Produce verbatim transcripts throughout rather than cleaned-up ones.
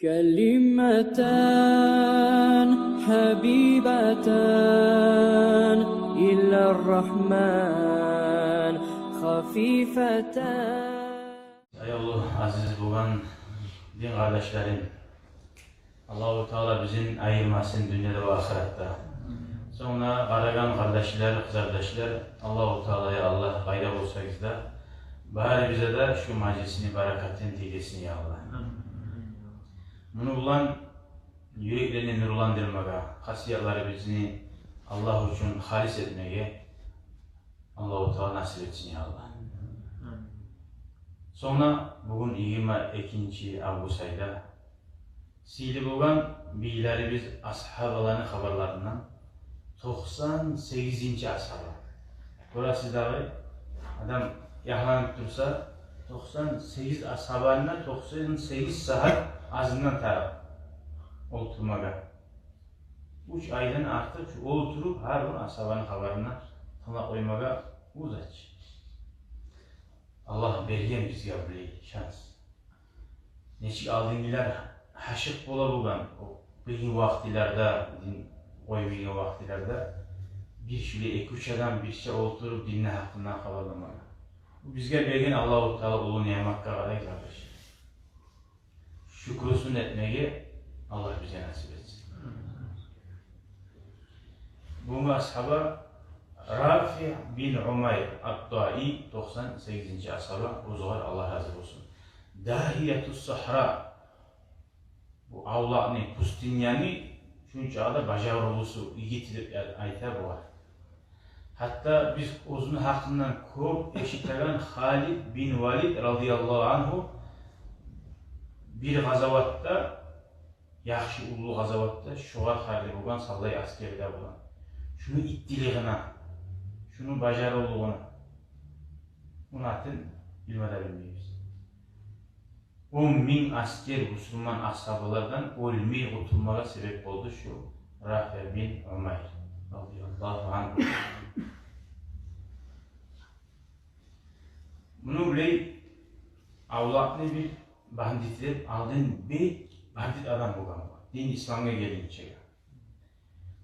كلمتان حبيبتان إلى الرحمن خفيفتان. Аявлу, азиз болгъан дин къардашларым, Аллагьу Таала бизин айырмасын дюньяда ва ахыратда. Сонг да къарагъан къардашлар, къызардашлар, Аллагьу Таала, я Аллагь, къайда болсагъыз да, барыбызгъа да шу мажлисни баракатын тийгизсин, я Аллагь. Муну булан юреклени нурландырмагъа, хасиятларыбызны Аллагь учун халис этмеге Аллагьу Таала насип этсин, я Аллагь. Сонг да бугюн, йигирма экинчи август айда, сыйлы болгъан бийиклерибиз асгьабаланы хабарларындан токъсан сегизинчи асгьаба. Гёресиз дагъы, адам якъланып турса, токъсан сегиз асгьабаны токъсан сегиз сагьат азындан тарыкъ олтурмагъа. Уьч айдан артыкъ шу олтуруп, гьар бир асгьабаны хабарына тынглап къоймагъа уьч ай. Аллагь берген бизге булай шанс. Нечик алдынгъылар гьашыкъ бола болгъан, о къыйын вакътилерде, дин къоймайгъан вакътилерде, бир шулай эки-уьч адам бирче олтуруп, динни гьакъындан хабарламагъа. Бу бизге берген Аллагьу Таала уллу ниъматгъа къарай, къардаш. Шюкюрюн этмеге Аллагь бизге насип этсин. Бугюнгю асгьаба Рафи бин Умайр ат-Таи, токъсан сегизинчи асгьаба, оьзюгер Аллагь рази болсун. Дагьиятус-сагьра. Бу авлакъны, пустыняны шунча да бажарывлусу, йигити деп айта бугъар. Гьатта биз оьзюню гьакъындан кёп эшитеген Халид бин Валид радияллагьу ангьу бир къазаватда, яхшы уллу къазаватда шогъар харлы болгъан, саллай аскерде болгъан. Шуну иттилигине, шуну бажарывлугъуна, ону атын билме де билмейбиз. Он минг аскер бусурман асгьабалардан оьлмей къутулмагъа себеп болду шу Рафи бин Умайр радияллагьу ангьу. Муну булай авлакъны бир бандити деп, алдын бек бандит адам болгъан бу, дин исламгъа гелгинчеге.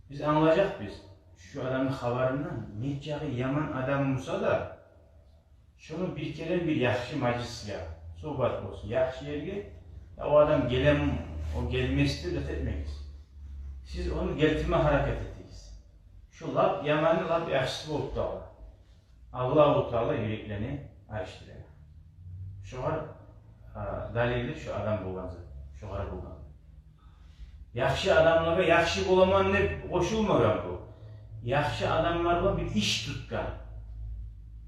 Биз англажакъбыз шу адамны хабарындан, нечакъы яман адам болса да, шуну бир керен бир яхшы мажлисге, сугьбат болсун, яхшы ерге, я о адам гелеми, о гелмесдир деп этмегиз. Сиз ону гелтирме гьаракат этигиз. Шу лап яманы лап яхшысы болуп да къала. Аллагьу Таала юреклени алышдыра. Шогъар, а, далилдир шу адам болгъан зат, шогъар болгъан. Яхшы адамлагъа яхшы боламан деп къошулмагъан бу. Яхшы адамлар булан бир иш тутгъан.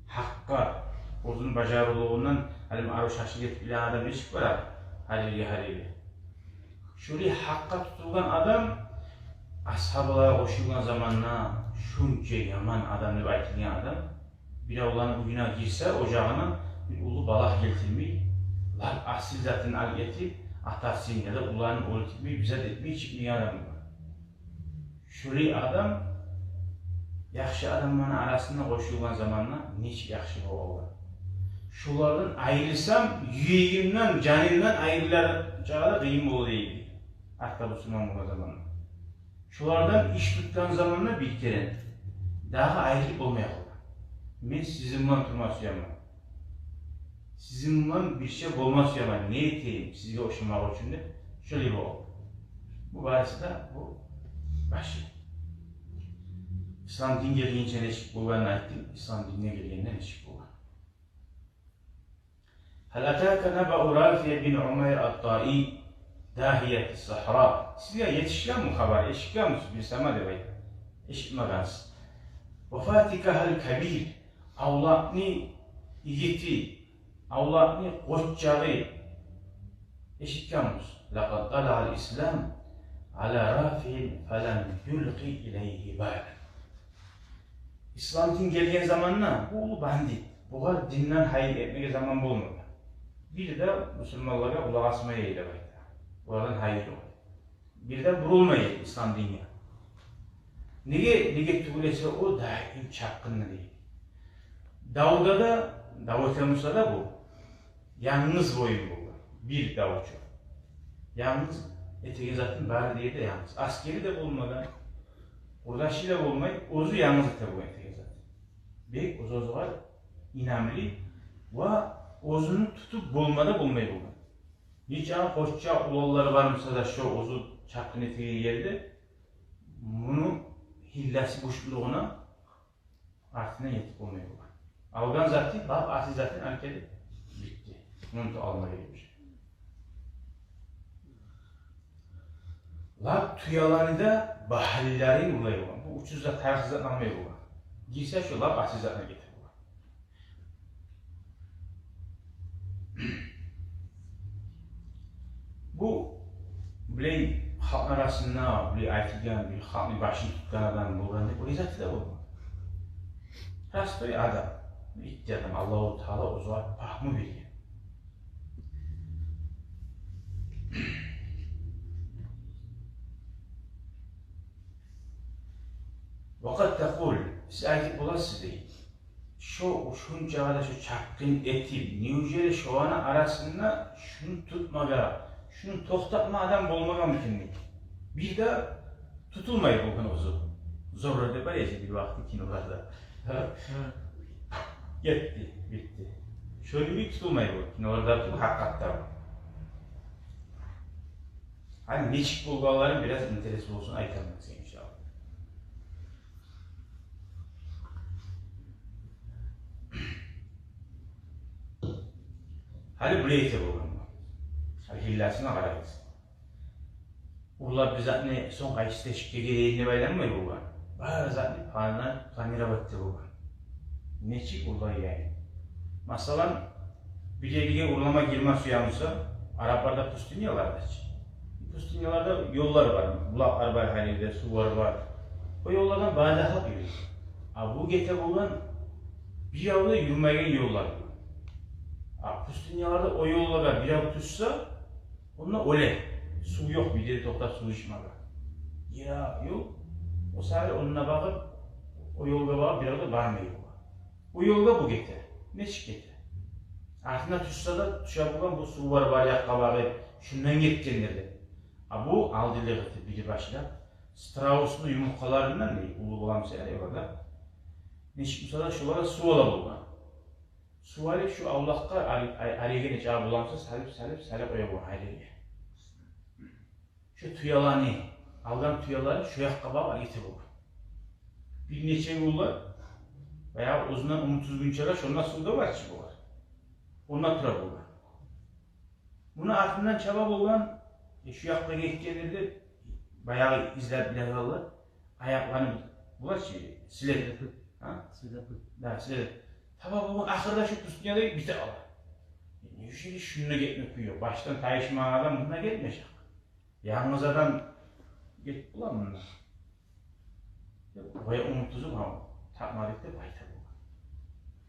Гьакъгъа оьзюню бажарывлугъундан, гьали арив шашлык этип билеген адам нечик бара гьар ерге, гьар ерге. Шолай гьакъгъа тутулгъан адам, асгьабалагъа къошулгъан заманда шунча яман адам деп айтылгъан адам, биревлени уьюне гирсе, ожагъына, бир уллу балагь гелтирмей, лап асил затын алып этип, атасын яда уланын оьлтюрмей, бир зат этмей чыкъмайгъан адам бар. Шолай адам яхшы адамланы арасына къошулгъан заманда нечик яхшы бола. Шолардан айрылсам, юрегимден, жанымдан айрылар чагъы да къыйын бола дейди. Артда бусурман болгъан заманда. Шолардан иш тутгъан заманда бир керен дагъы айрылып болмай къала. Мен сизин булан турма сюемен. Сизин булан бирче болма сюемен. Не этейим сизге ошамакъ учун деп, шолай болду. Бу барысы да бу башы. Ислам дин гелгинче нечик болгъанын айтдым, ислам динге гелгенде нечик болгъан. هل أتاك نبأ رافع بن عمير الطائي داهية الصحراء. Сизге етишгенми хабар, эшитгенмисиз, бир сама деп айта. Эшитмегенсиз. وفاتكها الكبير. Авлакъны йигити, авлакъны къоччагъы. Эшитгенмисиз. لقد طلع الإسلام على رافع فلم يلق إليه بالا. Ислам дин гелген заманда бу уллу бандит, бугъар динден гьайыр этмеге заман болмады. Бир де бусурманлагъа къулакъ асмай эди деп айта. Булардан гьайыр ёкъ. Бир де бурулмай эди ислам динге. Неге, неге тюгюл эсе о даим чапгъынды дейди. Давда да, дав этеген буса да бу янгыз боюн болгъан, бир давчу. Янгыз этеген затын бары да ерде янгыз. Аскери де болмагъан, къурдашы да болмай, оьзю янгыз эте болгъан этеген затын. Бек оьз-оьзюне инамлы ва оьзюн тутуп болма да болмай болгъан. Нече къоччакъ уланлары бар буса да, шо оьзю чапгъын этеген ерде муну гьилласы гючлюлюгюне артындан етип болмай болгъан. Алгъан затын, лап асил затын алып гелип битди. Муну да алмай гелмиш. Лап тюелени де, багьалыларын урлай болгъан. Бу учуз зат, тарыкъсыз зат алмай болгъан. Гирсе, шо лап асил затны гетирип болгъан. Бу, билей, халкъны арасында, билей, айтылгъан, бир халкъны башын тутгъан адам болгъан деп, олай заты да болмагъан. Простой адам, итти адам, Аллагьу Таала оьзюне пагьму берген. Ва къад такъул, сиз айтып боласыз, дей. Шо, шунча да шо чапгъын этип, неужели шоланы арасында шуну тутмагъа, шуну токътатма адам болмагъанмы экен, дей. Бир де тутулмай болгъан оьзю. Зорлар деп бар эди бир вакъти киноларда. Гьа. Гетди, битди. Шолай бир тутулмай болгъан киноларда, бу гьакъыкъатда. Гьали нечик болгъанларын бираз интерес болсун, айтаман сизге, иншаллагь. Гьали булай эте болгъан. Гьали гьилласына къарагъыз. Урлап бир затны сонг къайсы тешикге гирейим деп айланмай болгъан. Бары затны планлай-, планировать эте болгъан. Нечик урлай, яни. Масала, бир ерге урлама гирме сюе буса, арапларда пустыняларда чы. Пустыняларда ёллар бар, булакълар бар, гьар ерде сувлар бар. О ёллардан бары да халкъ юрюй. А бу гете болгъан бирев де юрюмейген ёллар. А пустыняларда о ёллагъа бирев тюшсе, онда оьле. Сув ёкъ, бир ерде токътап сув ичмеге. Йыракъ ёл, о саялы онда багъып, о ёлгъа багъып бирев де бармай болгъан. О ёлгъа бу гете. Нечик гете? Артына тюшсе де, тюше болгъан бу сувлар бар якъгъа багъып, шундан гетгендир деп. А бу алдылыкъ этип, бири башлап, страусну юмурткъаларындан, дей, уллу боламса, яни, олар да. Нечик буса да, шолар да сув ала болгъан. Сув алып, шу авлакъгъа ари-, ари-, арегени чагъы боламса, салып, салып, салып къоя болгъан гьар ерге. Шу тюелени, алгъан тюелени шу якъгъа багъып гете болгъан. Бир нече гюнлер, баягъы оьзюнден умут уьзгюнчеге, шонда сув да бар чы булар. Онда тура болгъан. Муну артындан чаба болгъан, э, шу якъгъа гетгенлер де баягъы излеп биле къалды. Аякъларын булар чы, силеп. Следопыт. А? Следопыт. Да, силеп. Таба болгъан, ахырда шу пустыняда бите къала. Э, неужели шунда гетме кюй ёкъ? Башдан тайышмагъан адам мунда гетмежек. Янгыз адам гетип бола мунда. Къоя, умут уьзюп, гьа, тапмадыкъ деп айта болгъан.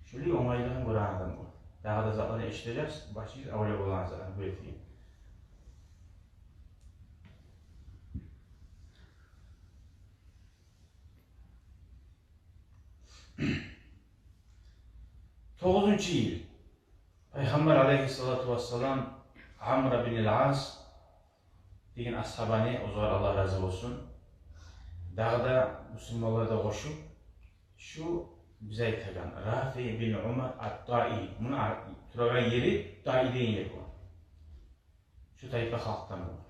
Шолай онгайлыгъын гёреген адам бу. Дагъы да затланы эшитежексиз, башыгъыз авлия болгъан затланы гёресиз. Тогъузунчу йыл. Пайхаммар алейгьиссалату вассалам Амр бин ал-Ас деген асгьабаны, оьзлер, Аллагь рази болсун, дагъы да мусулманлар да къошуп, шу биз айтагъан Рафи бин Умар ат-Таи, муну ар-, турагъан ери Таи деген ер болгъан. Шу тайпа халкъдан болгъан.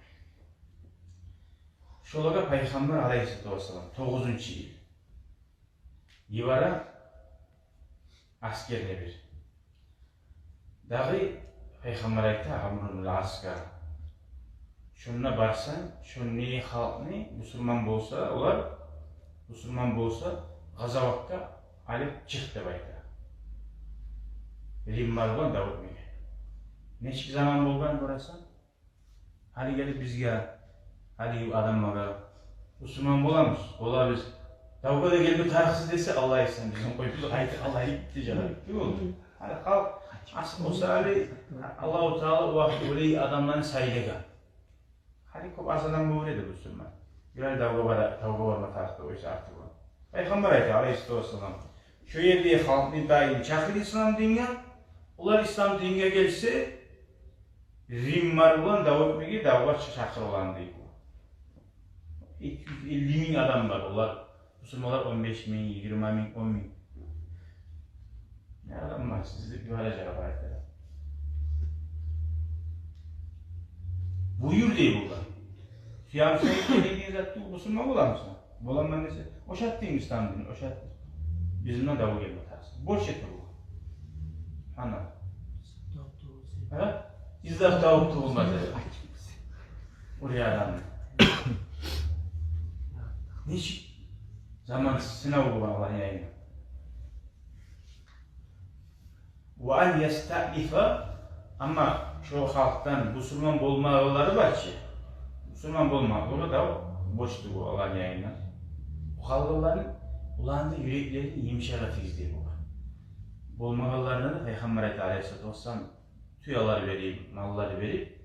Шолагъа Пайхаммар алейгьиссалату вассалам тогъузунчу йыл йибере аскерни бир. Дагъы Пайхаммар айта Амр бин ал-Асгъа: «Шонда барсанг, шондагъы халкъны, бусурман болса, олар бусурман болса, къазаватгъа алып чыкъ», — деп айта. Римлилер булан дав этмеге. Нечик заман болгъан гёресен? Гьали гелип бизге, гьали адамлагъа: «Бусурман боламыз, болабыз. Давгъа да гелме тарыкъсыз», — десе, «Аллагь айтсын, бизин къой, биз къайтып алайыкъ», — дей жана. Тюгюл. Гьали халкъ, ас-, о саялы Аллагьу Таала о вакъти олай адамланы сайлагъан. Гьали кёп аз адам болур эди бусурман. Бирер давгъа бара, давгъа барма тарыкъ деп къойса артыгъы. Пайхаммар айта, алейгьиссалату вассалам: «Шо ердеги халкъны дайым чакъыр ислам динге. Олар ислам динге гелсе, Римлилер булан дав этмеге, давгъа чы-, чакъырылгъан дей бу. Эки юз элли минг адам бар, олар, бусурманлар он беш минг, йигирма минг, он минг. Не адам бар, сизни бир баражагъа бар эди. Буюр дей булар. Сюемисен, сен деген зат тюгюл, бусурман боламысан? Боламан десе, ошат дейим ислам динин, ошат. Бизин булан дав гелме тарыкъсыз. Борч эте бу. Ана. Гьа? Излеп табып тюгюлмесе. Уруй адамны. Нечик заман сынав болгъан Аллагьны янында. Ва ан ястаънифа, амма шо халкъдан бусурман болмагъанлары бар чы. Бусурман болмагъан, олар да борч тюгюл Аллагьны янында. О халкъ, оланы, оланы да юреклерин йымышатыгъыз дей болгъан. Болмагъанларына да Пайхаммар айта, алайгьиссалату вассалам, тюелер берейим, маллар берип,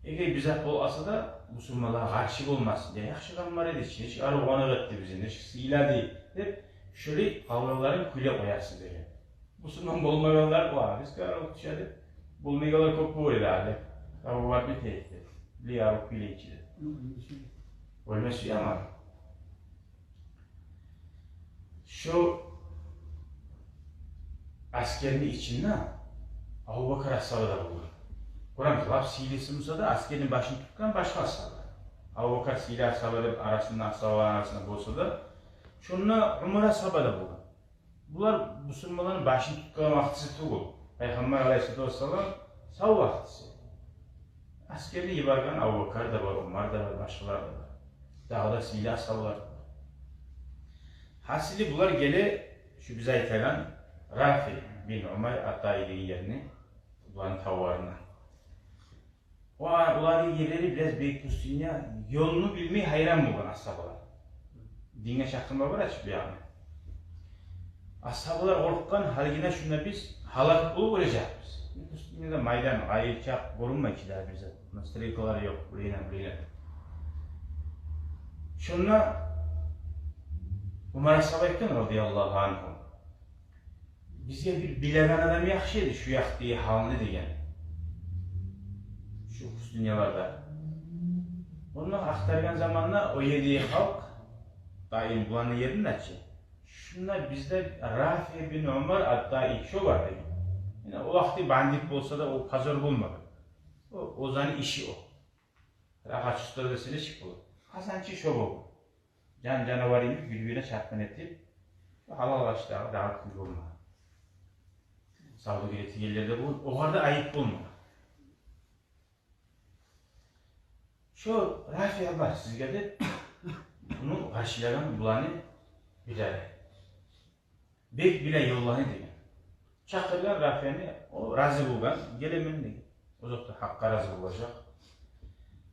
эгер бир зат болса да, бусурманлагъа къаршы болмасын. Я, яхшы адам бар эди чи, нечик арив къонакъ этди бизин, нечик сыйлады деп, шолай къалгъанларын кюйлеп къоясыз деген. Бусурман болмагъанлар, ва, бизге арив тюше деп, болмайгъанлар кёп болур эди гьали. Арив бар бит эди деп, бир арив кюйлейчи деп. Оьлме сюемен. Шо асгерни ичинде Абубакар асгьаба да болгъан. Гёремисиз, лап сыйлысы буса да, асгерни башын тутгъан башгъа асгьаба. Абубакар сыйлы асгьаба деп арасында, асгьабалар арасында болса да, шонда Умар асгьаба да болгъан. Булар бусурманланы башын тутгъан вакътиси тюгюл. Пайхаммар алайгьиссалату вассалам сав вакътиси. Асгерни йиберген Абубакар да бар, Умар да бар, башгъалар да бар. Дагъы да сыйлы асгьабалар да бар. Гьасили, булар геле шу биз айтагъан Рафи бин Умайр ат-Таи деген ерни, буланы тавларына. Ва оланы ерлери бираз бек пустыня, ёлну билмей гьайран болгъан асгьабалар. Динге чакъырма бара чы бу ягъына. Асгьабалар къоркъгъан, гьалиге шунда биз гьалак болуп оьлежекбиз. Пустыняда майдан, къайыр чакъ гёрюнмей чи дагъы бир зат. Стрелкалар ёкъ, билейин, билейин. Шунда Умар асгьаба айтгъан, радияллагьу ангьу: «Бизге бир билеген адам яхшы эди шу якъдагъы гьалны», — деген. Шу пустыняларда. Онда ахтаргъан заманда о ердеги халкъ, Таиф буланы еринде чи. Шунда бизде Рафи бин Умар ат-Таи шо бар деген. Яни о вакъти бандит болса да, о позор болмагъан. О, оьзюню иши о. Рагьат уста десе нечик болур? Къазанчы шо болгъан. Жан-жанавар йимик бир-бирине чапгъын этип, гьалал ашдагъы дагъы кюй болмагъан. Савдюгер этегенлер де болгъан, огъар да айып болмагъан. Шо Рафи бар сизге деп, муну къаршылагъан буланы бирлери. Бек биле ёлланы деген. Чакъыргъан Рафияны, о рази болгъан, гелемен деген. Озокъда, гьакъгъа рази болажакъ.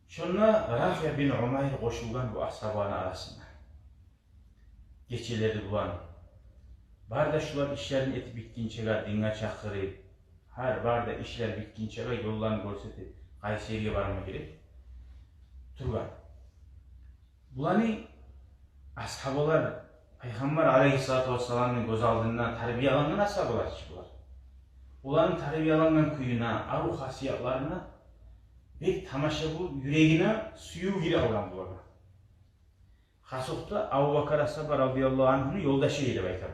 Шонда Рафия бин Умайр къошулгъан бу асгьабаны арасына. Гечелери булан. Бары да шулар ишлерин этип битгинчеге, динге чакъырып, гьар бары да ишлер битгинчеге, ёлланы гёрсетип, къайсы ерге барма герек тургъан. Буланы асгьабалар, Пайхаммар алайгьиссалату вассаламны гёз алдында тарбиялангъан асгьабалар чы булар. Оланы тарбиялангъан кююне, арив хасиятларына бек тамаша болуп, юрегине сююв гирип алгъан булагъа. Хасокъда Абубакар асгьаба радияллагьу ангьуну ёлдашы эди деп айта.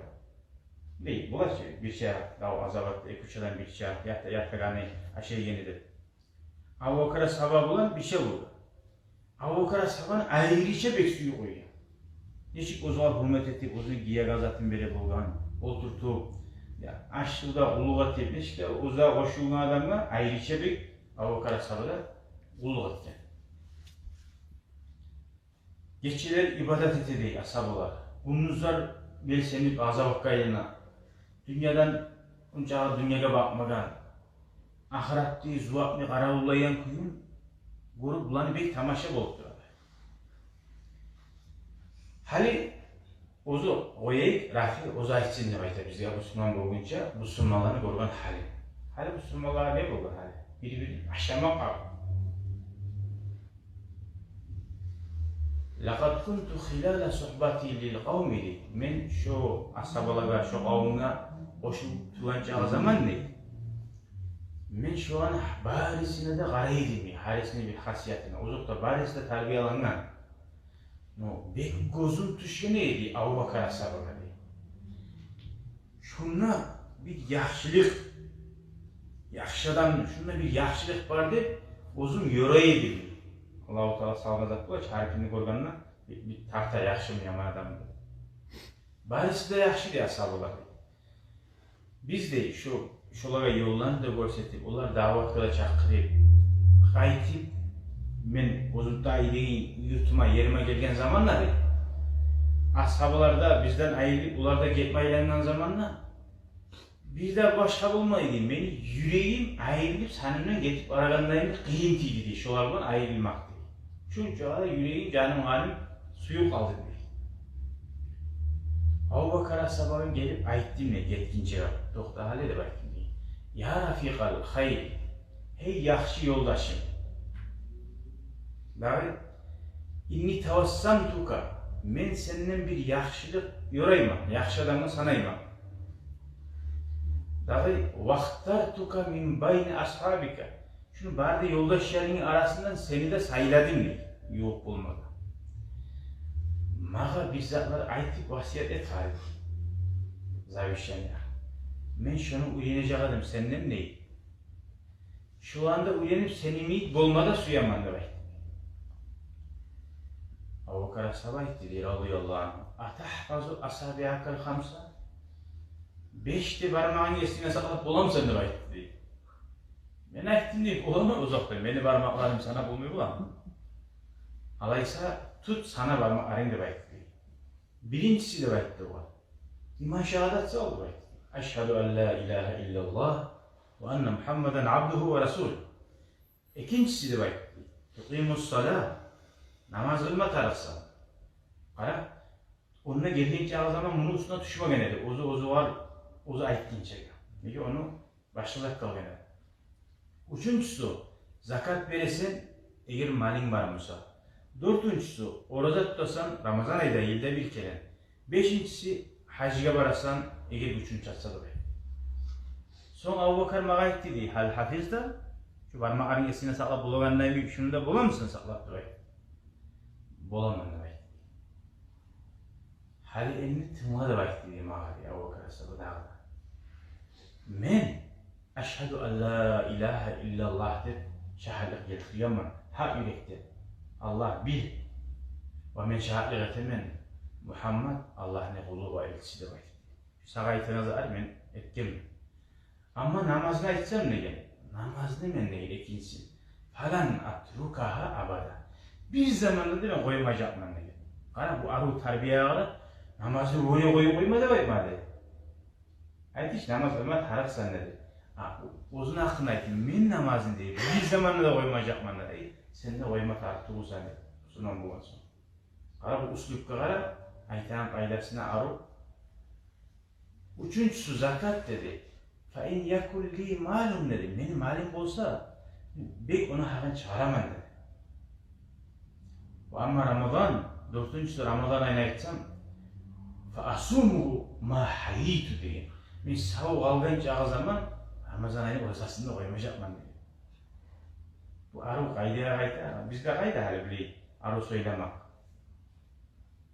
Дей, булар чы, бирче дав-азават, эки-уьч адам бирче ята, ятагъаны, ашайгъаны деп. Абубакар асгьаба булан бирче болгъан. Абубакар асгьабаны айрыча бек сююп къойгъан. Нечик оьзюне гьюрмет этип, оьзюню гиеген затын бере болгъан, олтуртуп, я, аш-сувда къуллукъ этип, нечик де оьзюне къошулгъан адамгъа айрыча бек Абубакар асгьаба да къуллукъ этген. Гечелер ибадат эте дей асгьабалар. Гюндюзлер белсенип, азаватгъа айлана. Дюньядан, ончакъы дюньягъа бакъмагъан, ахыратны, зувапны къаравуллайгъан кююн гёрюп, буланы бек тамаша болуп турады. Гьали оьзю къояйыкъ, Рафи оьзю айтсын деп айта бизге, бусурман болгъунча бусурманланы гёрген гьали. Гьали бусурманлар не болгъан гьали? Бир-бирин ашама къалып. «Лакъад кунту хилала сугьбати лил къавми», — дей. Мен шо асгьабалагъа, шо къавумгъа къошулуп тургъан чагъы заман, дей, Мен шоланы барисине де къарай эдим, гьарисини бир хасиятына. Озокъда, бариси де тарбиялангъан. Но бек гёзюм тюшген эди Абубакар асгьабагъа, дей. Шунда бир яхшылыкъ, яхшы адам, шунда бир яхшылыкъ бар деп, оьзюм ёрай эдим. Аллагьу Таала салгъан зат бола чы, гьар кимни гёргенде бир, бир тартар, яхшымы, яман адаммы деп. Бариси де яхшы, дей, асгьабалар, дей. Биз де шо, шолагъа ёлланы да гёрсетип, олар даъватгъа да чакъырып, къайтып, мен оьзюм тайдагъы юртума, ериме гелген заманда, дей, асгьабалар да бизден айрылып, олар да гетме айлангъан заманда, бир де башгъа болмай эди, мени юрегим айрылып, санымдан гетип барагъандай къыйын тийди, дей, шолар булан айрылмакъ, дей. Шунча да юрегим, жаным, къаным сувуп къалды, дей. Абубакар асгьабагъа гелип айтдым, дей, гетгинче: «Токъта гьали», — деп айтдым, дей. «Я рафикъал хайр, гьей яхшы ёлдашым, дагъы, инни тавассамтука, мен сенден бир яхшылыкъ ёрайман, яхшы адамгъа санайман. Дагъы, вахтартука мин байни асгьабика, шуну бары да ёлдашларынгны арасындан сени де сайладым, дей, ювукъ болмагъа. Магъа бир затлар айтып васият эт гьали, завещание. Мен шону уьйренежек эдим сенден, дей. Шоланы да уьйренип, сени йимик болма да сюемен», — деп айтды. Абубакар асгьаба айтды, дей, радияллагьу ангьу: «Атагьфазу асабиакал хамса? Беш де бармагъынгны эсинге сакълап боламысан?» — деп айтды, дей. Мен айтдым, дей: «Боламан, озокъда, мени бармакъларым санап болмай боламы? Алайса, тут, сана бармакъларынгны», — деп айтды, дей. «Биринчиси, — деп айтды огъар, — иман шагьадат сал, — деп айтды, — ашгьаду ан ла илагьа иллаллагь ва анна Мугьаммадан абдугьу ва расулугь. Экинчиси, — деп айтды, — тукъимус салагь, намаз къылма тарыкъсан». Къара, онда гелген чакъы заман муну уьстюне тюшмеген эди, оьзю, оьзю огъар, оьзю айтгъынча. Неге, ону башгъа зат къылгъан эди. «Уьчюнчюсю, закат бересен, эгер малынг бар буса. Дёртюнчюсю, ораза тутасан Рамазан айда, йылда бир керен. Бешинчиси, гьажгъа барасан, эгер гючюнг чатса», — деп айтды. Сонг Абубакар магъа айтды, дей: «Гьал гьафизта, шу бармакъларынгны эсинге сакълап болагъандай йимик, шуну да боламысан сакълап?» — деп айтды. «Боламан», — деп айтды. «Гьали энни тынгла, — деп айтды, дей, магъа, дей, Абубакар асгьаба дагъы да. — Мен ашгьаду ан ла илагьа иллаллагь деп шагьатлыкъ гелтиргенмен гьакъ юрекден, Аллагь бир, ва мен шагьатлыкъ этемен, Мугьаммат Аллагьны къулу ва элчиси деп айтып. Сагъа айтагъан затны мен этгенмен. Амма намазны айтсам, — деген, — намазны мен, — деген, — экинчиси, фалан атрукагьа абада, бир заманда да мен къоймажакъман», — деген. Къара, бу арив тарбиягъа къара, намазны оьзю къоюп къойма деп айтмады. «Айтыш, намаз къылма тарыкъсан», — деди. А, оьзюню гьакъында айтды: «Мен намазны, — деди, — бир заманда да къоймажакъман», — деди. «Сен де къойма тарыкъ тюгюлсен», — деди. Шондан болгъан сонг, къара, бу услупгъа къара, айтагъан къайдасына арив. «Уьчюнчюсю, закат, — деди. — Фа ин якун ли малун, — деди, — мени малым болса, бек ону гьакъын чыгъараман», — деди. «Ва амма Рамазан, дёртюнчюсю, Рамазан айны айтсам, фа асумугьу ма гьайиту, — деген, — мен сав къалгъан чакъы заман Рамазан айны оразасын да къоймажакъман», — деген. Бу арив къайдагъа къайта, бизде къайда гьали булай арив сёйлемек?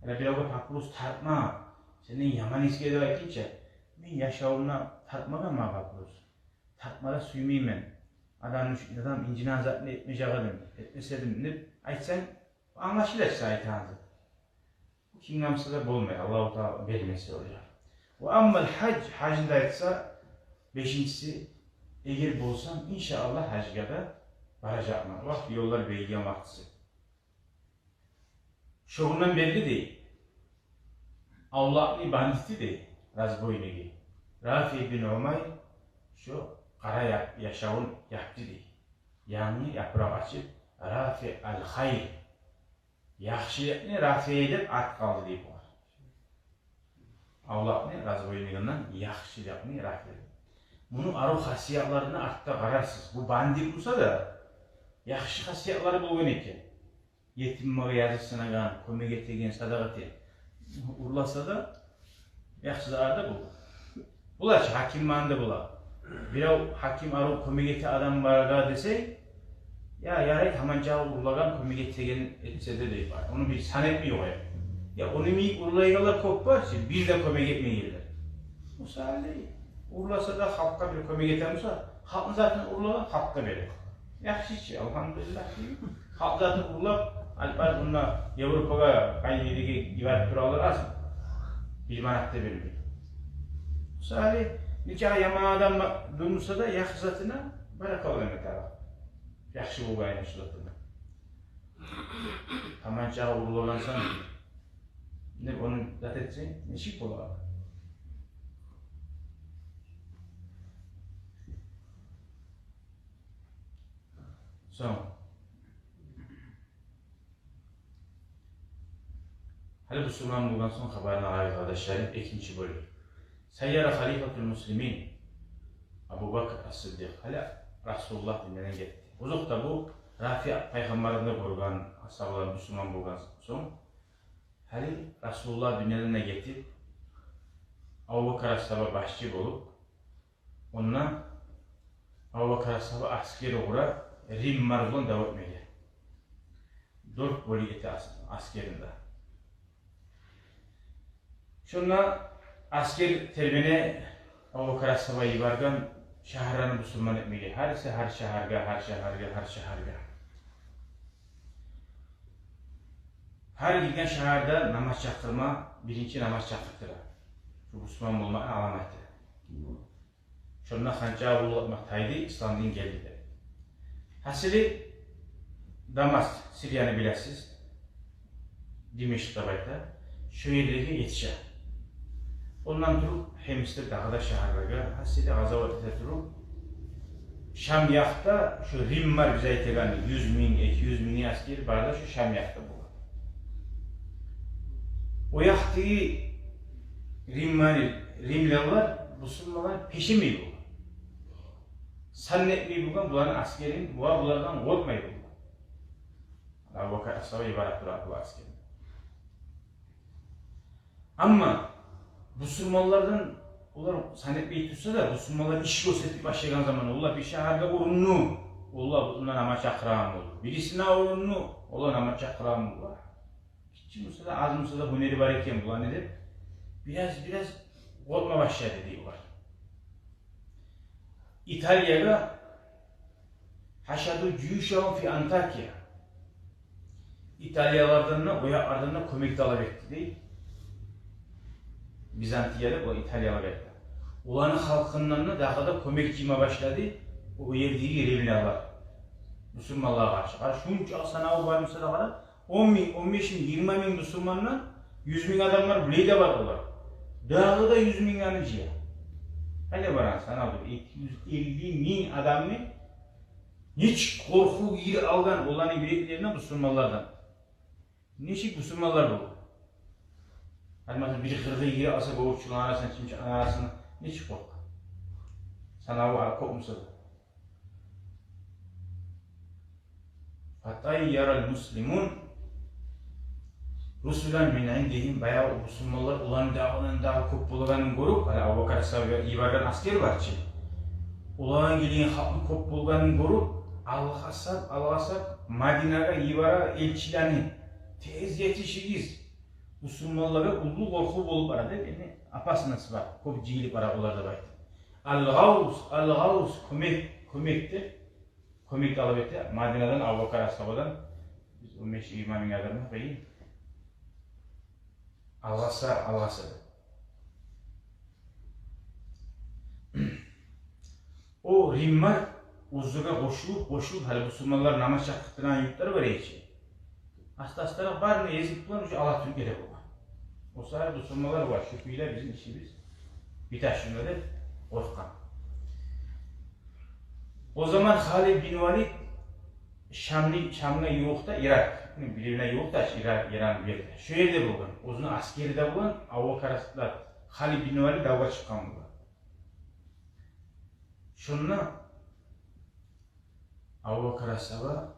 Гьали биревге папирос тартма сенден яман эсге деп айтгъынча, мен яшавумда тартмагъанман папирос. Тартма да сюймеймен. Адамны, адам инжинеген затны этмежек эдим, этмес эдим деп айтсанг, англашыла чы айтагъан зат. Бу кимге буса да болмай, Аллагьу Таала бермесе олагъа. Ва аммал гьаж, гьажны да айтса, бешинчиси, эгер болсам, иншааллагь, гьажгъа да баражакъман. Вакъти, ёллар бегиген вакътиси. Шогъундан берли, дей, авлакъны бандити, дей, разбойниги Рафи бин Умайр шо къара я-, яшавун япды, дей. Янгы япыракъ ачып, Рафи ал-Хайр, яхшылыкъны Рафи деп ат къалды, дей, бугъар. Авлакъны разбойнигинден яхшылыкъны Рафи. Муну арив хасиятларына артда къарарсыз. Бу бандит буса да, яхшы хасиятлары болгъан экен. Етимлеге языкъсынагъан, кёмек этеген, садагъа этеген. Урласа да, яхшы затлар да болгъан. Булар чы гьаким манда була. Бирев гьаким арив кёмек эте адам баргъа десе, я, ярай, таманчагъа урлагъан кёмек этеген этсе де дей бар. Ону бир сан этмей къоя. Я, ону йимик урлайгъанлар кёп бар чы, бир де кёмек этмейгенлер. Мисали, урласа да, халкъгъа бир кёмек эте буса, халкъны затын урлагъан халкъгъа бере. Яхшы чы, алгьамдулиллагь дей. Халкъ затын урлап, алып барып мунда Европагъа, къайсы ерге йиберип туралар аз. Бир манат да бермей. Мисали, нечакъы яман адам турмуса да, яхшы затына баракалла этме тарыкъ. Яхшы болгъан шу затына. Таманчагъа урлагъансан, не ону зат этсенг, нечик бола? Сонг, гьали бусурман болгъан сонг хабарына къарайыкъ, къардашларым, экинчи бёлюм. Сайяра халифатул муслимин Абу Бакр ас-Сиддикъ. Гьали Расулуллагь дюньядан гетди. Озокъда, бу Рафи пайхаммарны да гёрген, асгьабалар бусурман болгъан сонг, гьали Расулуллагь дюньядан да гетип, Абу Бакр асгьаба башчы болуп, ондан Абу Бакр асгьаба аскер къура, Рим мар булан дав этмеге. Дёрт бёлюк эте ас-, аскерин де. Шонда аскер тербене, Абу Бакр асгьаба йиберген шагьарланы бусурман этмеге. Гьариси гьар шагьаргъа, гьар шагьаргъа, гьар шагьаргъа. Гьар гирген шагьарда намаз чакъырма, биринчи намаз чакъыртыра. Шу бусурман болмакъны аламаты. Шонда ханча уллатмакъ тайды, ислам дин гелди деп. Гьасили, Дамаск, Сирияны билесиз, Димешкъ деп айта, шо ерлеге етише. Ондан туруп, Химс деп дагъы да шагьарларгъа, гьасили, къазават эте туруп, Шам якъда шо Рим мар, биз айтагъан юз минг, эки юз минг аскер бар да, шо Шам якъда бола. О якъдагъы Рим мар, римлилер бусурманлар пешемей болгъан. Сан этмей болгъан буланы аскерин, була булардан къоркъмай болгъан. Абу Бакр асгьаба йиберип тура бу аскерин. Амма бусурманлардан, олар сан этмей турса да, бусурманлар иш гёрсетип башлагъан заман, олар бир шагьаргъа урунду, олар бундан намаз чакъырагъан болду. Бирисине урунду, олар намаз чакъырагъан болду. Гиччи буса да, аз буса да гьюнери бар экен буланы деп, бираз-бираз къоркъма башлады дей олар. Италиягъа, хашаду жуюшагьум фи Антакия. Италиялылардан да, о якълардан да кёмек талап этди дей. Византия деп, о италиялылар айтды. Оланы халкъындан да дагъы да кёмек жыйма башлады о ердеги римлилер бусурманлагъа къаршы. Къара, шунча санаву бар буса да, къара, он минг, он беш минг, йигирма минг бусурмандан юз минг адамлар булай да бар олар. Дагъы да юз минг адамны жыя. Къайда барагъан санавду, эки юз элли минг адамны нечик къоркъув гирип алгъан оланы юреклерине бусурманлардан. Нечик бусурманлар бу? Гьали, масала, бир къыргъа гирип алса, гёрчюлени арасына, чымчакъланы арасына, нечик къоркъа? Санаву кёп буса да. Фатайярал муслимун русулан мин индигьим, баягъы бусурманлар оланы дагъыдан дагъы кёп болгъанын гёрюп, гьали Абу Бакр асгьаба йиберген аскер бар чы, оланы гелген халкъны кёп болгъанын гёрюп, алгъасап, алгъасап, Мадинагъа йибере элчилени, тез етишигиз, бусурманлагъа уллу къоркъув болуп бара деп, яни опасность бар, кёп жыйылып бара олар деп айтды. Ал-Гъавс, Ал-Гъавс, кёмек, кёмек деп, кёмек талап эте Мадинадан, Абу Бакр асгьабадан. Биз он беш-йигирма минг адамны къыйын. Алгъаса, алгъаса деп. О римлилер оьзлеге къошулуп, къошулуп, гьали бусурманлар намаз чакъыртдырагъан юртлар бар эди чи. Аста-астаракъ барын да эзип булан, уже ала тюрюп геле болгъан. О саялы бусурманлар бар, шу кюйде бизин ишибиз бите шунда деп къоркъгъан. О заман Халид бин Валид Шамны, Шамгъа ювукъда Иракъ, бир-бирине ювукъда Иракъ, Иран бир ерде. Шо ерде болгъан. Оьзюню аскери де болгъан, Абу Бакр асгьаба, Халид бин Валид давгъа чыкъгъан болгъан. Шонда Абу Бакр асгьаба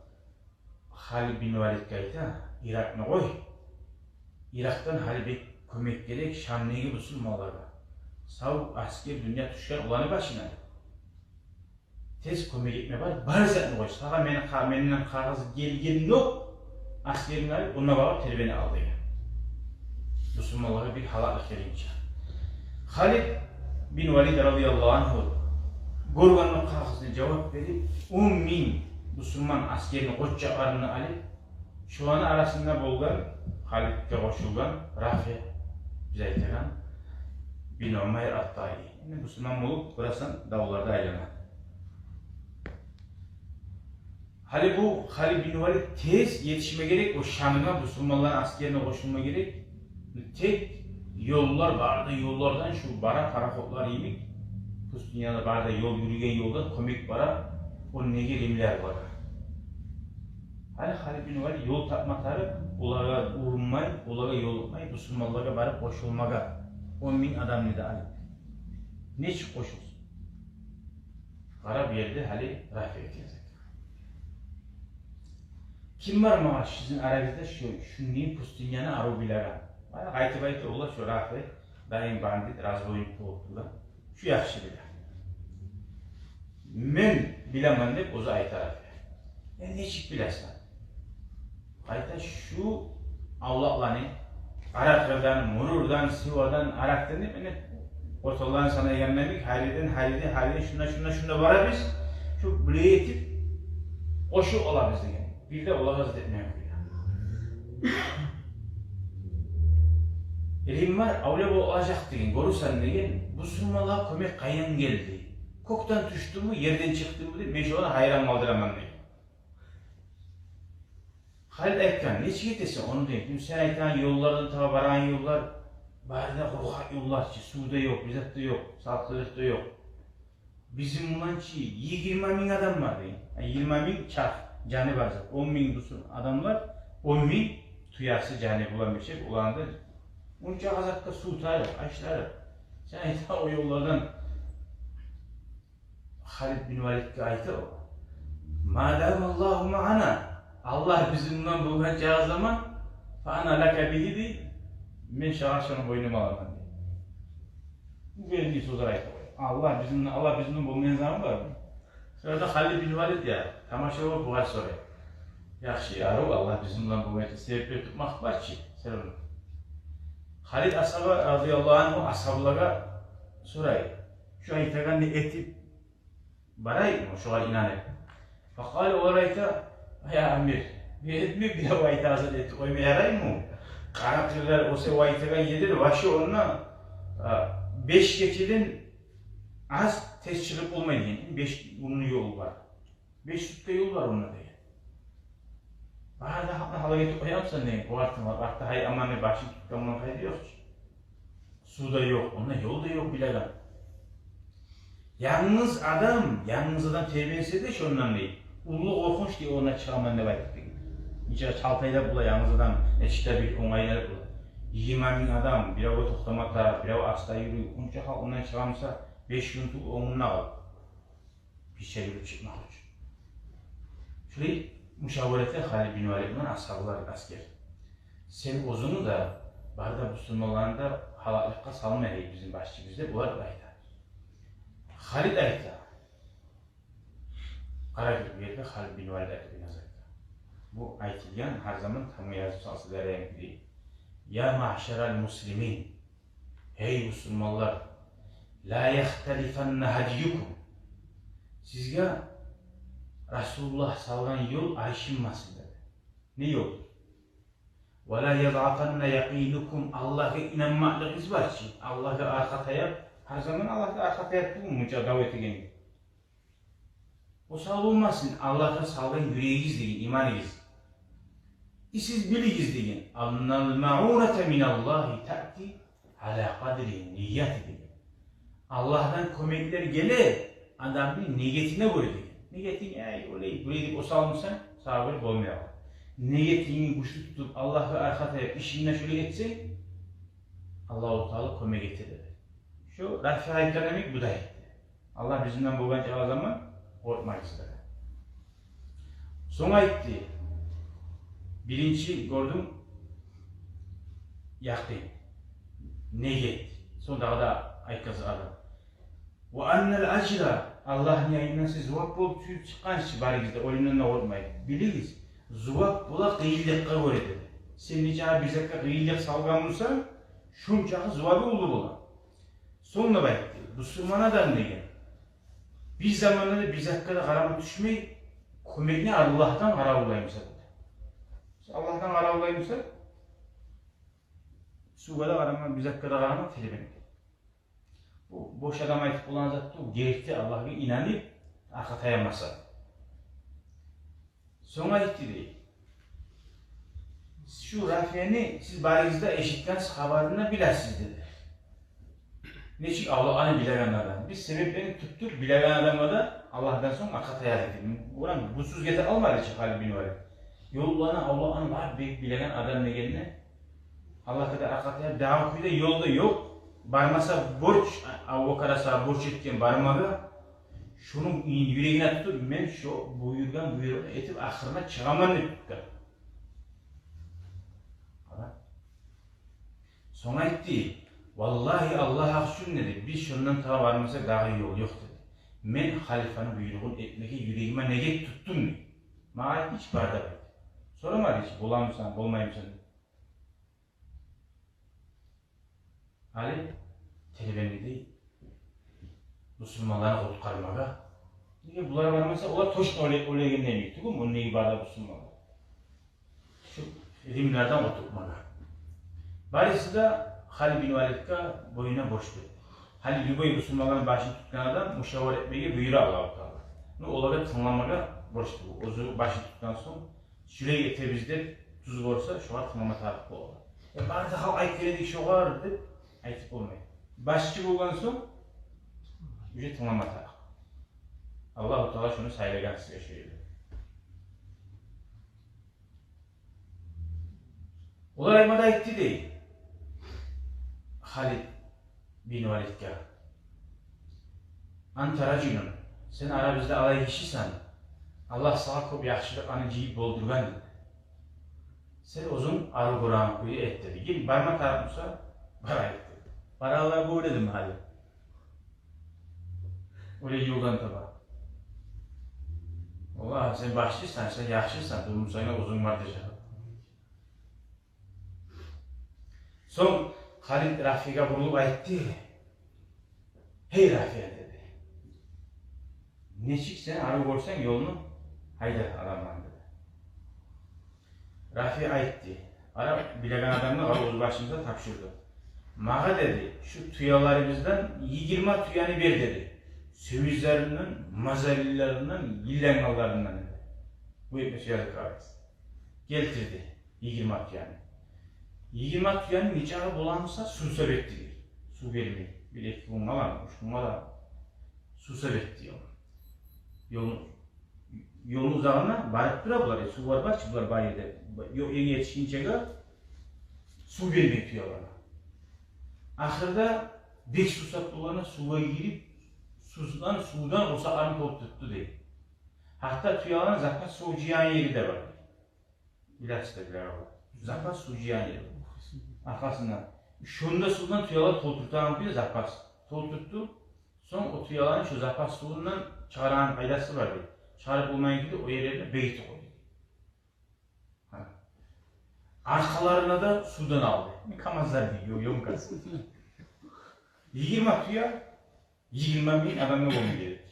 Халид бин Валидге айта: «Иракъны къой. Иракъдан гьали бек кёмек герек Шамдагъы бусурманлагъа. Сав аскер дюнья тюшген оланы башына». тез кёмек этме бар, бар затны къой. Сагъа мени ка-, менден къагъыз гелгендокъ, асгеринг алып, онда барып тербене ал деген. Бусурманлагъа бир гьалаклыкъ гелгинче. Халид бин Валид радияллагьу ангьу гёргенде къагъызны, жавап берип, он минг бусурман асгерини къоччакъларын алып, шуланы арасында болгъан, Халидге къошулгъан Рафи, биз айтагъан, бин Умайр ат-Таи. Энни бусурман болуп, къурасан, давларда айлана. Гьали бу Халид бин Валид тез етишме герек о Шамгъа, бусурманланы асгерине къошулма герек. Тек ёллар, бары да ёллардан шу бара пароходлар йимик, пустыняда бары да ёл, юрюген ёлдан кёмек бара о неге, римлилер бара. Гьали Халид бин Валид ёл тапма тарыкъ, олагъа урунмай, олагъа ёлукъмай, бусурманлагъа барып къошулмагъа, он минг адамны да алып. Нечик къошулсун? Къара, бу ерде гьали Рафи айтажакъ. Ким бар магъа сизин арагъызда шу, шундай пустыняны арив билеген? Бара къайтып айта, олар шу Рафи дайым бандит, разбойник болуп тургъан. Шу яхшы биле. Мен билемен деп оьзю айта Рафи. Э, нечик билесен? Къайта шу авлакъланы, Къаракъырдан, Мурурдан, Сывадан, Аракъдан деп, мени, къотанланы санайгъанда йимик, гьар ерден, гьар ерден, гьар ерден, шунда, шунда, шунда барабыз, шу булай этип къошуп алабыз деген. Бир де олагъа зат этмеген кюйде. Римлилер авлия болажакъ деген, гёрюрсен деген, бусурманлагъа кёмек къайдан гелди? Кёкден тюшдюмю, ерден чыкъдымы деп, мен шоланы гьайран къалдыраман деген. Халид айтгъан: «Нечик этесен ону?» — деген. «Сен айтагъан ёллардан таба барагъан ёллар, бары да къургъакъ ёллар чы, сув да ёкъ, бир зат да ёкъ, салкъынлыкъ да ёкъ. Бизин булан чы йигирма минг адам бар», — деген. А, йигирма минг чакъ, жаны бар зат. Он минг бусур адамлар, он минг тюеси, жаны булан бирче, оланы да онча къазакъда сув тарыкъ, аш тарыкъ. Сен айтагъан о ёллардан Халид бин Валидге айта о: «Ма дама Аллагьу маъана, Аллагь бизин булан болгъан чакъы заман, фа ана лака бигьи, — дей, — мен сагъа шону бойнума аламан», — дей. Бу гелди сёзлер айта къоя. Аллагь бизин, Аллагь бизин булан болмайгъан заман бармы? Шонда Халид бин Валид, я, тамаша болуп, бугъар сорай. Яхшы, арив, Аллагь бизин булан болгъан себеплер тутмакъ бар чы, сен ону. Халид асгьаба радияллагьу ангьу асгьабалагъа сорай. Шу айтагъанны этип барайыкъмы, шогъар инанып? Факъала, олар айта: «Я амир, бир этме, бирев айтагъан зат этип къойма яраймы? Къаракъырлар, о сен айтагъан ерлер, ваще онда, а, беш гечеден аз тез чыгъып болмай», — деген. Беш гюнню ёлу бар. Беш сутка ёл бар онда деген. Бары да халкъны гьалак этип къоямысан деген. Бу артда, артда гьай аманны башын тутгъан булан пайда ёкъ чу. Сув да ёкъ, онда ёл да ёкъ билеген. Янгыз адам, янгыз адам тербенсе де шондан, дей, уллу къоркъунч, дей, ондан чыгъаман деп айтып деген. Нече чалтайда бола янгыз адам, нече де бир онгайлар бола. Йигирма минг адам, бирев токътама тарыкъ, бирев аста юрюй, онча халкъ ондан чыгъамса, беш гюн тюгюл, он гюн де къалып. Бирче юрюп чыкъмакъ учун. Шулай мушавара эте Халид бин Валид булан асгьабалар, асгер. Сен оьзюнгню де, бары да бусурманланы да гьалаклыкъгъа салма гьей бизин башчыбыз деп олар айта. Халид айта. Къарагъыз, бу ерде Халид бин Валид айтып яза. Бу айтылгъан гьар заман тамгъа язып салса да ярайгъан кюйде. Я маъшарал муслимин, гьей бусурманлар, ла яхталифанна гьадюкум. Сизге Расулуллагь салгъан ёл айшынмасын деди. Не ёл? Ва ла ядъафанна якъинукум, Аллагьгъа инанмакълыгъыгъыз бар чы, Аллагьгъа аркъа таяп, гьар заман Аллагьгъа аркъа таяп тюгюл мунча дав этеген. Осал болмасын Аллагьгъа салгъан юрегигиз деген, иманыгъыз. И сиз билигиз деген, аннал маъуната миналлагьи таъти ала къадри нияти деген. Аллагьдан кёмеклер геле адамны ниетине гёре деген. Ниетинг, эй, олай, булай деп осал болсанг, сагъа гёре болмай къала. Ниетингни гючлю тутуп, Аллагьгъа аркъа таяп, ишингни шолай этсенг, Аллагьу Таала кёмек эте деди. Шу Рафи айтгъан йимик бу да айтды. Аллагь бизин булан болгъан чакъы заман къоркъмайбыз деди. Сонг айтды. Биринчи гёрдюм, якъин, ниет. Сонг дагъы да айтгъызды адам. Ва аннал ажра Аллагьны янындан сиз зувап болуп тюшюп чыкъгъанчы, барыгъыз да оьлюмден де къоркъмай. Билигиз, зувап бола къыйынлыкъгъа гёре деди. Сен нечакъы бир затгъа къыйынлыкъ салгъан болсанг, шончакъы зувабы уллу бола. Сонг да айтды, бусурман адам деген бир заманда да бир затгъа да къарама тюшмей, кёмекни Аллагьдан къаравуллай буса деди. Аллагьдан къаравуллай буса, сувгъа да къарама, бир затгъа да къарама, тербенмей. Бу бош адам айтып болагъан зат тюгюл, герти Аллагьгъа инанып, аркъа таянмаса. Сонг айтды дей, шу Рафияны сиз барыгъыз да эшитгенсиз, хабарын да билесиз деди. Нечик авлакъланы билеген адам. Биз себеплени тутдукъ, билеген адамгъа да Аллагьдан сонг аркъа таяды деди. Олар бусуз гете алмады чы Халид бин Валид. Ёлланы, авлакъланы лап бек билеген адам дегенде, Аллагьгъа да аркъа таяп, дагъы кюйде ёл да ёкъ. Бармаса борч, Абубакар асгьаба борч этген бармагъа, шону юрегине тутуп, мен шо буюргъан буйрукъну этип, ахырына чыгъаман деп тутгъан. Къара. Сонг айтды, валлагьи, Аллагь гьакъ учун деди, биз шондан таба бармасакъ дагъы ёл ёкъ деди. Мен халифаны буйругъун этмеге юрегиме неге тутдум деди. Магъа айтды, ич бар деп айтды. Сорамады ич, боламысан, болмаймысан деп. Гьали тербенди дей, бусурманланы къутгъармагъа. Неге булар бармаса, олар точно оьле-, оьлеген демек тюгюлмю, ону неге бары да бусурманлар? Шу римлилерден къутгъармагъа. Барысы да Халид бин Валидге боюна борч берди. Гьали любой бусурманланы башын тутгъан адам мушавара этмеге буюра Аллагьу Таала. Ну, олагъа тынгламагъа борч тюгюл. Оьзю башын тутгъан сонг, шулай этебиз деп тюз болса, шогъар тынглама тарыкъ бола. Э, бары да халкъ айтып геле эдик шогъар деп айтып болмай. Башчы болгъан сонг, уже тынглама тарыкъ. Аллагьу Таала шону сайлагъан сизге шо ерде. Олар айтма да айтды дей Халид бин Валидге. Анта ражулун, сен арабызда алай гишисен, Аллагь сагъа кёп яхшылыкъланы жыйып болдургъан деди. Сен оьзюнг арив гёреген кюйде эт деди. Ким барма тарыкъ буса, барайыкъ деди. Баралар бу дедим гьали. Оьле ёлдан таба. Валлагь, сен башчысан, сен яхшысан, дурмусайна оьзюнг бар дежек. Сонг Халид Рафиягъа бурулуп айтды: «Гьей, Рафия, — деди, — нечик сен арив гёрсенг ёлну, гьайда адамланы», — деди. Рафи айтды: «Къара, билеген адамны, къара, оьз башымызгъа тапшырды. Магъа, — деди, — шу тюелерибизден йигирма тюени бер, — деди, — сёюзлеринден, мазалилеринден, йыллангъанларындан», — деди. Бу этме сюелик къарайсыз. Гелтирди йигирма тюени. Йигирма тюени нечакъы боламыса, сувсап этди дей. Сув бермей. Бир-эки гюн къала, уьч гюн къала, сувсап этди ёлну. Ёлну, ёлну узагъына барып тура булар, э, сувлар бар чы булар бар ерде. Ёкъ ерге етишгинчеге сув бермей тюелеге. Ахырда бек сувсап болгъанда сувгъа гирип, сувдан, сувдан къурсакъларын толтуртду дей. Гьатта тюелени запас сув жыягъан ери де бар. Билесиз де, биле бар. Запас сув жыягъан ери. Аркъасында. Шонда сувдан тюелер толтуртагъан кюйде запас толтуртду. Сонг о тюелени шо запас сувундан чыгъарагъан къайдасы бар дей. Чыгъарып болмайгъан кюйде о ерлерде бегитип къойду. Гьа. Аркъаларына да сувдан алды. КамАЗлар дей, ё-, ёмкасы. Йигирма тюе, йигирма минг адамгъа болма герек.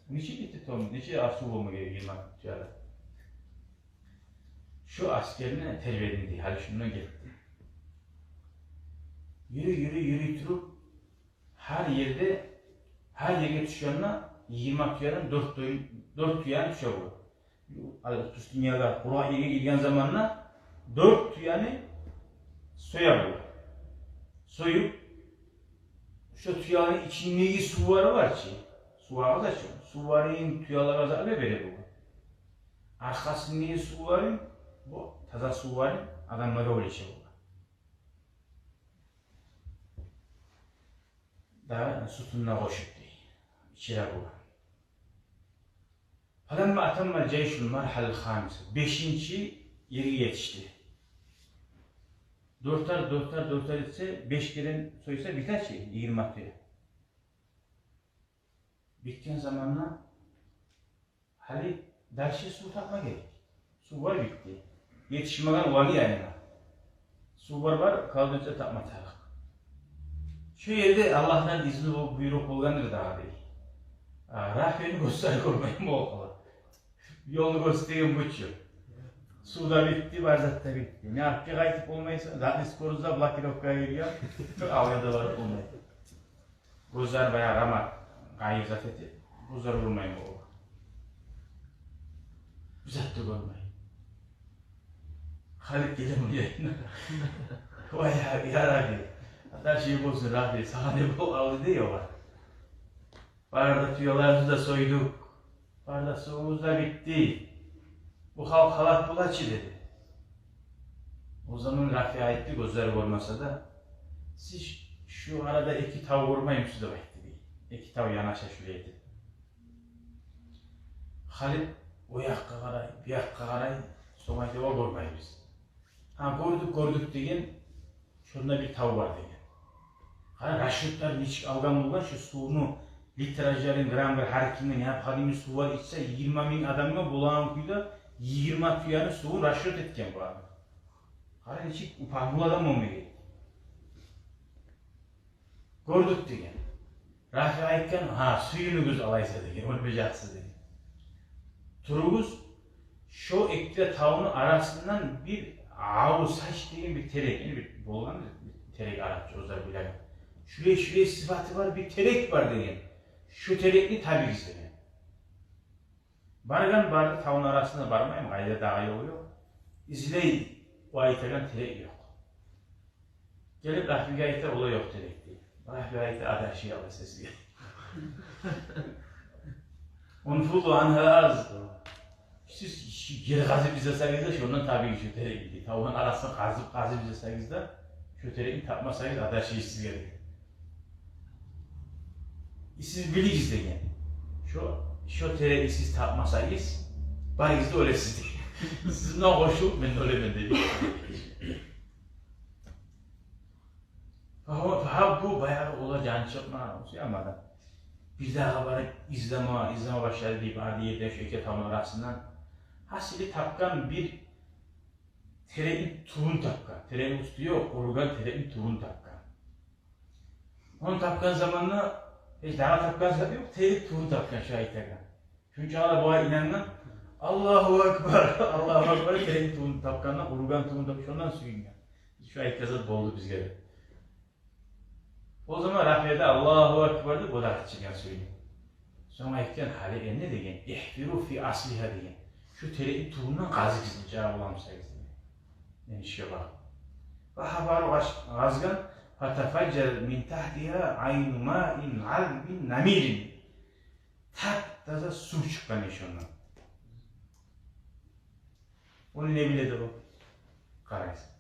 Нече литр тонна, нече асув болма герек йигирма тюелер. Шо аскерни тербеди дей, гьали шундан гетди. Юрюй, юрюй, юрюй туруп, гьар ерде, гьар ерге тюшгенде йигирма тюеден дёрт тюе-, дёрт тюени тюше бу. Ал пустынягъа, къургъакъ ерге гелген заманда дёрт тюени соя бу. Союп, шо тюелени ичиндеги сувлары бар чы, сув агъыза чы, сувларын тюелеге зат бере бу. Аркъасындагъы сувларын, бу таза сувларын адамлагъа бёле бу. Дагъы сютюн де къошуп дей, ичире бу. Фаламма атамма жайшул мархалал хамиса. Бешинчи ерге етишди. Дёртер, дёртер, дёртер этсе, беш керен сойса, бите чи йигирма тюе. Битген заманда гьали дальше сув тапма герек. Сув бар, битди. Етишмеген вали янына. Сув бар, бар, колодецде тапма тарыкъ. Шо ерде Аллагьдан изну бол-, буйрукъ болгъандыр дагъы дей. А, Рафини гёзлери гёрмейми о къала. Ёлну гёрсетеген бу чу. Сув да битди, бар зат да битди. Не аркъа къайтып болмайсан, задний скоростьда блокировкагъа гирген, алгъа да барып болмай. Гёзлер баягъы рамат, къайыр зат этип, гёзлер урмай бола. Бир зат да гёрмей. Халит геле муну янына. Вай я, я Рабби. Гьатта шей болсун, Рабби, сагъа не бол алды дей огъар. Бары да тюелерибизни де сойдукъ. Бары да сувубуз да битди. Бу халкъ гьалак бола чы, деди. О заман Рафи айтды, гёзлери гёрмесе де: «Сиз шу арада эки тав гёрмеймисиз?» — деп айтды дей. Эки тав янаша шулай этип. Халит о якъгъа къарай, бу якъгъа къарай, сонг айта: «О, гёрмейбиз». «Гьа, гёрдюк, гёрдюк», — деген. Шонда бир тав бар деген. Къара, расчётлар нечик алгъан болгъан, шу сувну литражларын, грамм бир гьар кимге необходимый сув бар ичсе, йигирма минг адамгъа болагъан кюйде йигирма тюени сувун расчёт этген бу адам. Къара, нечик упагьмулу адам болма герек. «Гёрдюк», — деген. Рафи айтгъан: «Гьа, сююнюгюз алайса, — деген, — оьлмежексиз», — деген. «Туругъуз, шо эки де тавну арасындан бир аву сач деген бир терек, яни бир болгъан бир терек, арапча оьзлер билеген. Шулай, шулай сыпаты бар бир терек бар, — деген. — Шо терекни табыгъыз», — деген. Баргъан, барды, тавну арасына бармаймы, къайда дагъы ёл ёкъ. Излей, о айтагъан терек ёкъ. Гелип Рафиге айта, о да ёкъ терек дей. Рафи айта: «Адашып аласыз сизге. Унфузу ангьа аз. Сиз шу ер къазып излесегиз де, шондан табыгъыз шу терекни. Тавну арасын къазып, къазып излесегиз де, шу терекни тапмасагъыз, адашып сизге», — дей. «Сиз билигиз, — деген, — шо, шо терекни сиз тапмасагъыз, барыгъыз да оьлесиз, — деген. — Сиз булан къошулуп мен де оьлемен», — дей. Фагьаббу, баягъы олар жаны чыкъмагъан, сюймеген. Бир дагъы барып излеме, излеме башлады дей, барды ерден, шо эки тавну арасындан. Гьасили, тапгъан бир терекни тюбюн тапгъан. Терекни уьстю ёкъ, къуругъан терекни тюбюн тапгъан. Ону тапгъан заманда, гьеч дагъы тапгъан зат ёкъ, терек тюбюн тапгъан, шо айтагъан. Шунча адам бугъар инангъан. «Аллагьу акбар, Аллагьу акбар», терекни тюбюн тапгъанда, къуругъан тюбюн тапгъан, шондан сююнген. «Шо айтгъан зат болду бизге», — деп. О заман Рафи де «Аллагьу акбар» деп, о да къычыргъан, сююнюп. Сонг айтгъан: «Гьали энни, — деген, — ихфиру фи аслигьа, — деген, — шу терекни тюбюнден къазыгъыз, нечакъы боламысагъыз», — деген. Энишге барып. Фагьафару, къаз-, къазгъан. Фатафажжарат мин тагьтигьа айну маин азбин намирин. Тап-таза сув чыкъгъан эшондан. Ону не биледи о? Къарайсыз.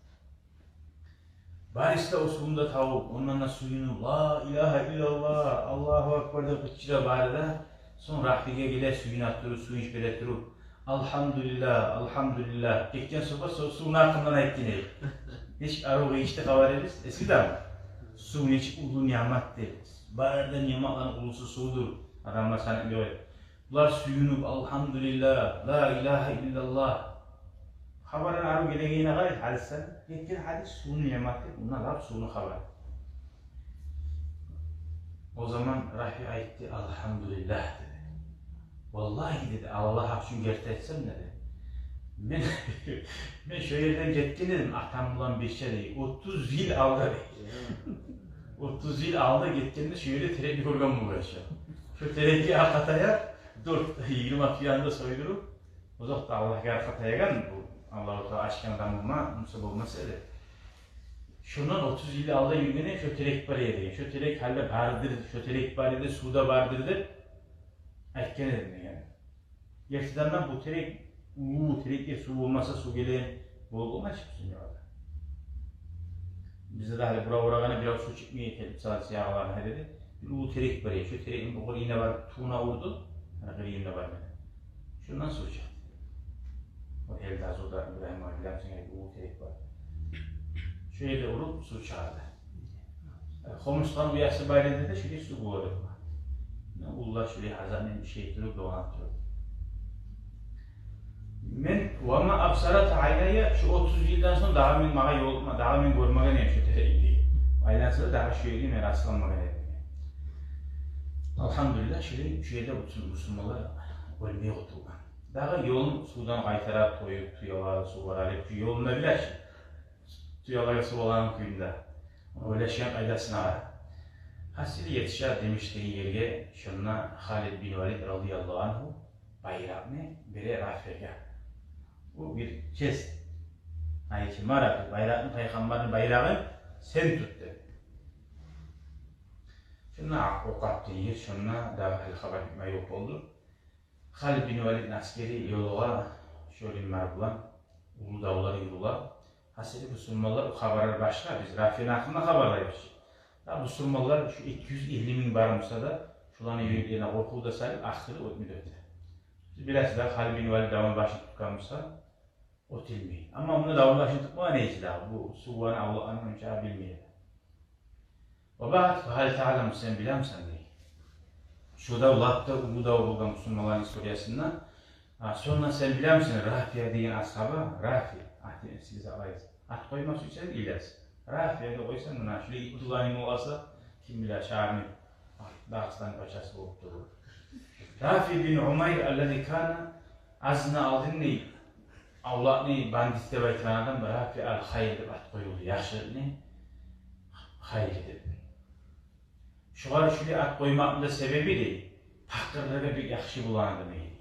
Барысы да о сувну да табып, ондан да сююнюп, «Ла илагьа иллаллагь, Аллагьу акбар» деп къычыра бары да. Сонг Рафиге геле, сююне туруп, сююнч бере туруп: «Алгьамдулиллагь, алгьамдулиллагь». Гетген сапар со-, сувну гьакъындан айтгъан эди. Нечик арив къыйышды, хабар эдигиз, эсигиздеми? Сув нечик уллу ниъмат деп. Бары да ниъматланы уллусу сувдур. Адамлар санап ёкъ эди. Булар сююнюп: «Алгьамдулиллагь, ла илагьа иллаллагь». Хабарланы арив гелегенине къарай, гьадислени, гетген гьадис сувну ниъматы, мунда лап сувну хабары. О заман Рафи айтды: «Алгьамдулиллагь, — деди. — Валлагь, — деди, — Аллагь гьакъ учун герти айтсам, — деди, — мен, мен шо ерден гетген эдим атам булан бирче, — деди, — отуз йыл алда, — деди. — Отуз йыл алда гетгенде шо ерде терекни гёрген болгъанча. Шо терекге аркъа таяп, дёрт, йигирма тюени де сойдуруп, озокъда, Аллагьгъа аркъа таягъан, бу Аллагьу Таала ачгъан адам болма, муса болмас эди. Шондан отуз йыл алда юрюгенде шо терек бар эди. Шо терек гьали де бардыр, шо терек бар эди, сув да бардыр», — деп айтгъан эдим, — деген. Гертиден де, бу терек, уллу терекге сув болмаса, сув гелеген болуп болмай чы бу дюньяда. Бизде де гьали бура урагъанда бирев сув чыкъмай эди, мисал, саяларына гьереди. Бир уллу терек бар эди. Шо терекни бу къырыйына барып, тюбюне урду. Гьали къырыйында бар эди. Шондан сув чыкъды. О Элдазурда, Ибрагьим агъа, билемисен, уллу терек бар. Шо ерде уруп сув чыгъарды. Хомушгъан уясы бар эди де, шо ерде сув болар эди. Уллар шулай гьазир мен шей этип, дуаланып туруп. Мен, ва ма абсарат айная, шу отуз йылдан сонг дагъы мен магъа ёлукъма, дагъы мен гёрмеген эдим шу терекни. Айланса да дагъы шу ерге мен расланмагъан эдим. Алгьамдулиллагь, шулай шу ерде бутун бусурманлар оьлмей къутулгъан. Дагъы ёлун сувдан къайтара, тоюп, тюелер сувлар алып, шу ёлун да биле чи. Тюелер сувлар алгъан кюйде. Ойлашгъан къайдасына къара. Гьасили, етише Димишкъ деген ерге, шонда Халид бин Валид радияллагьу ангьу байракъны бере Рафиягъа. Бу бир честь. Айчы маракъ, байракъны, пайхаммарны байрагъын сен тут деп. Шонда Акъаб деген ер, шонда дагъы гьали хабар битмей ёкъ болду. Халид бин Валидни асгери ёлугъа шо минбар булан уллу давлар юрюле. Гьасили, бусурманлар, о хабарлар башгъа, биз Рафияны гьакъында хабарлайбыз. Да бусурманлар шу эки юз элли минг бар буса да, шуланы юреклерине къоркъув да салып, ахыры оьтмей де оьте. Сиз билесиз да, Халид бин Валид давну башын тутгъан буса, оьтелмей. Амма мунда давну башын тутмагъан эди дагъы, бу сувланы, авлакъланы онча билмей эди. Ва баъд, фа гьал таъламу, сен билемисен дей. Шо дав лап да уллу дав болгъан бусурманланы историясында. А, сонг сен билемисен, Рафия деген асгьаба, Рафи, атын эсигизде алайыкъ. Ат къойма сюйсенг, Ильяс. Рафия деп къойсанг, муна шулай ит булан болса, ким биле, шагьарны, Дагъыстанны пачасы болуп туруп. Рафи бин Умайр аллази кана, азны алдын дей, авлакъны бандит деп айтгъан адам, Рафи ал-хайр деп ат къоюлду, яхшылыкъны хайры деп. Шогъар шулай ат къоймакъны да себеби дей, пакъырлагъа бек яхшы болгъан адам эди.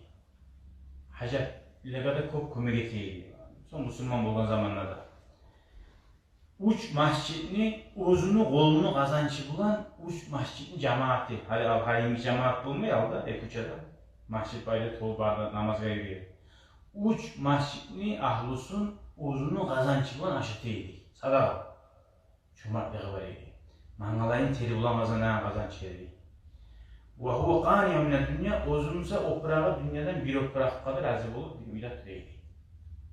Гьажатлагъа да кёп кёмек эте эди. Сонг бусурман болгъан заманда да. Уьч межитни оьзюню къолуну къазанчы булан, уьч межитни жамааты, гьали ал гьайынгы жамаат болмай алда, эки-уьч адам. Межит байлы толуп, бары да намазгъа юрюй. Уьч межитни агьлюсюн оьзюню къазанчы булан ашата эди. Садагъа. Чомартлыгъы бар эди. Мангалайын тери булан къазанагъан къазанчы эди. Ва гьува къаниъун мина ддунья, оьзю буса опурагъы дюньядан бир опуракъгъа да рази болуп, бир уьйде тура эди.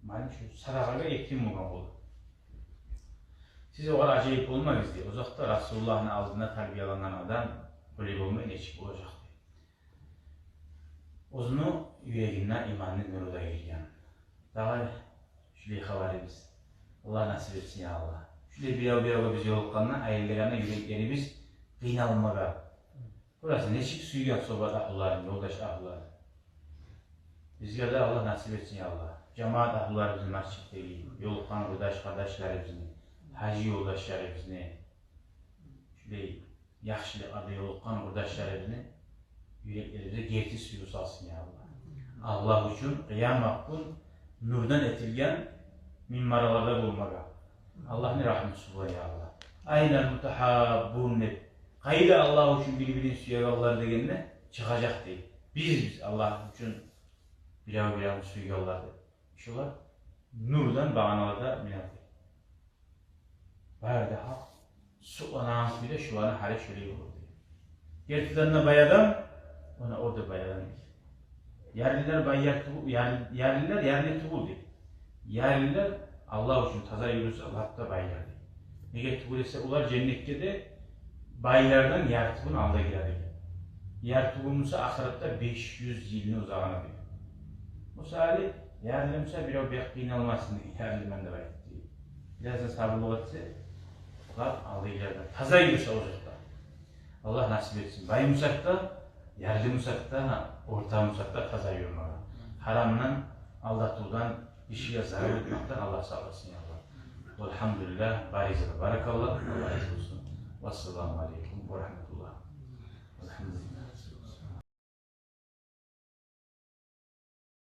Мали шу садагъагъа етим болгъан болуп. Сиз огъар ажайып болмагъыз дей. Озокъда, Расулуллагьны алдында тарбиялангъан адам олай болмай нечик болажакъ дей. Оьзюню юрегине иманны нюрю да гирген. Дагъы шулай хабарыбыз. Аллагь насип этсин, я Аллагь. Шулай бирев-биревге биз ёлукъгъанда, айрылгъанда юреклерибиз къыйналмагъа. Гёресен, нечик сюйген согьбат агьлюлерин, ёлдаш агьлюлерин. Бизге де Аллагь насип этсин, я Аллагь. Жамаат агьлюлерибизни, межитдеги ёлукъгъан къурдаш-къардашларыбызны, гьажи ёлдашларыбызны, шулай яхшылыкъда ёлукъгъан къурдашларыбызны юреклерибизге герти сююв салсын, я Аллагь. Аллагь учун къыямат гюн нюрден этилген минбарларда болмагъа. Аллагьны рагьмусу булан, я Аллагь. Айнал мутагьаббун деп, къайда Аллагь учун бир-бирин сюегенлер дегенде чыгъажакъ дей. Биз, биз Аллагь учун бирев-биревню сюегенлер деп. Шулар нюрден багъаналарда минер дей. Бары да гьакъ, сукъланагъан кюйде шуланы гьали шулай болур дей. Гертиден де бай адам, она о да бай адам дей. Ярлылар бай яр тюгюл, яр-, ярлылар ярлы тюгюл дей. Ярлылар Аллагь учун таза юрюсе, лап да байлар дей. Неге тюгюл эсе, олар женнетге де байлардан ярты гюн алда гирер экен. Ярты гюн буса ахыратда беш юз йылны узагъына дей. Буса гьали ярлы буса, бирев бек къыйналмасын дей, ярлыман деп айтып дей. Бираз да сабурлукъ этсе, лап алдагъылардан таза юрюсе озокъда. Аллагь насип этсин. Бай бусакъ да, ярлы бусакъ да, орта бусакъ да таза юрюмеге. Гьарамдан, алдатывдан, гишиге зарал этмекден Аллагь сакъласын, я Аллагь. Валгьамдулиллагь, баригизге баракаллагь, Аллагь рази болсун. Вассаламу алейкум ва рагьматуллагь. Валгьамдулиллагь.